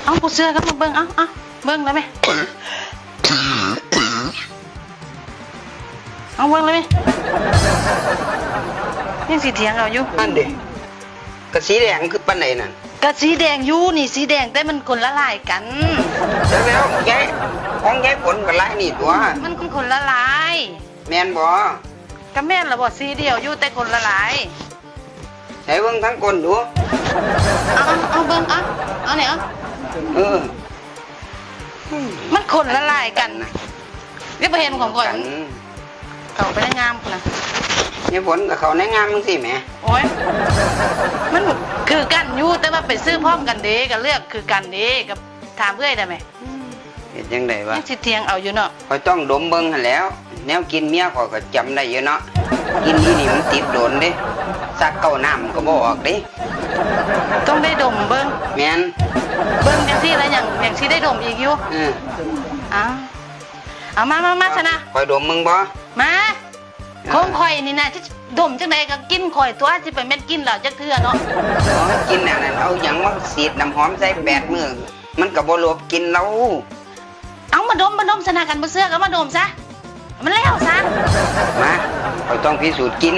ເອົາ ບໍ່ເຊື່ອກໍມາເບິ່ງ ເອົາ ເອົາ ເບິ່ງແລ້ວແມະ ເອົາ ເບິ່ງແລ້ວແມະ ຍັງຊິຖຽງເອົາຢູ່. ອັນເດ ກະສີແດງຄືປານໃດນັ້ນ? ກະສີແດງຢູ່ນີ້ ສີແດງ ແຕ່ມັນຄົນລະລາຍກັນ. ແລ້ວຍາຍ ຂອງຍາຍຝົນກໍລາຍນີ້ຕົວະ. ມັນຄົນລະລາຍ. ແມ່ນບໍ່? ກະແມ່ນລະບໍ່ ສີດຽວຢູ່ ແຕ່ຄົນລະລາຍ. ໃຫ້ເບິ່ງທາງກົ້ນດູ. ເອົາ ເອົາ ເບິ່ງ ເອົາ ເອົານີ້ ເອົາ ເອີ ມັນຄົນລະລາຍກັນນະ. ຢ່າໄປເຫັນຂອງຂ້ອຍ ກັນ ເຂົ້າໄປໃນງາມພຸ້ນນະ. ຍາຍຝົນກໍເຂົ້າໃນງາມຈັ່ງຊີ້ແໝ. ໂອ້ຍ ມັນຄືກັນຢູ່ ແຕ່ວ່າໄປຊື້ພ້ອມກັນເດ້ ກໍເລືອກຄືກັນເດ້ ກໍຖາມເອື້ອຍໄດ້ແໝ. ເຮັດຈັ່ງໃດວະ? ຍັງຊິຖຽງເອົາຢູ່ເນາະ. ຂ້ອຍຕ້ອງດົມເບິ່ງຫັ້ນແຫຼ້ວ. ແນວກິນເມຍຂ້ອຍກໍຈຳໄດ້ຢູ່ເນາະ. ກິນອີ່ນີ້ມັນຕິດໂດນເດ້. ຊັກເຂົ້ານ້ຳກໍບໍ່ອອກເດ້. ຕ້ອງໄດ້ດົມເບິ່ງ. ແມ່ນ. ເບິ່ງຈັ່ງຊີ້ລະຍັງ ຍັງຊິໄດ້ດົມອີກຢູ່. ເອີ ເອົາ ເອົາ ມາ ມາ ມາຊະນະ. ຂ້ອຍດົມເບິ່ງບໍ່? ມາ. ເອີ ຂອງຂ້ອຍນີ້ນະ ຈະດົມຈັ່ງໃດກໍກິ່ນຂ້ອຍຕົວະ ຊິໄປແມ່ນກິ່ນລາວຈັກເທື່ອເນາະ. ໂອ້ຍ ກິ່ນອັນນັ້ນ ເອົາຫຍັງມາສີດນ້ຳຫອມໃສ່ແປດມື້ ມັນກໍບໍ່ຫຼົບກິ່ນລາວ. ເອົາ ມາດົມ ມາດົມຊະນະ ຄັນບໍ່ເຊື່ອກໍມາດົມຊະ ມັນແລ້ວຊະ. ມາ ຂ້ອຍຕ້ອງພິສູດກິ່ນ.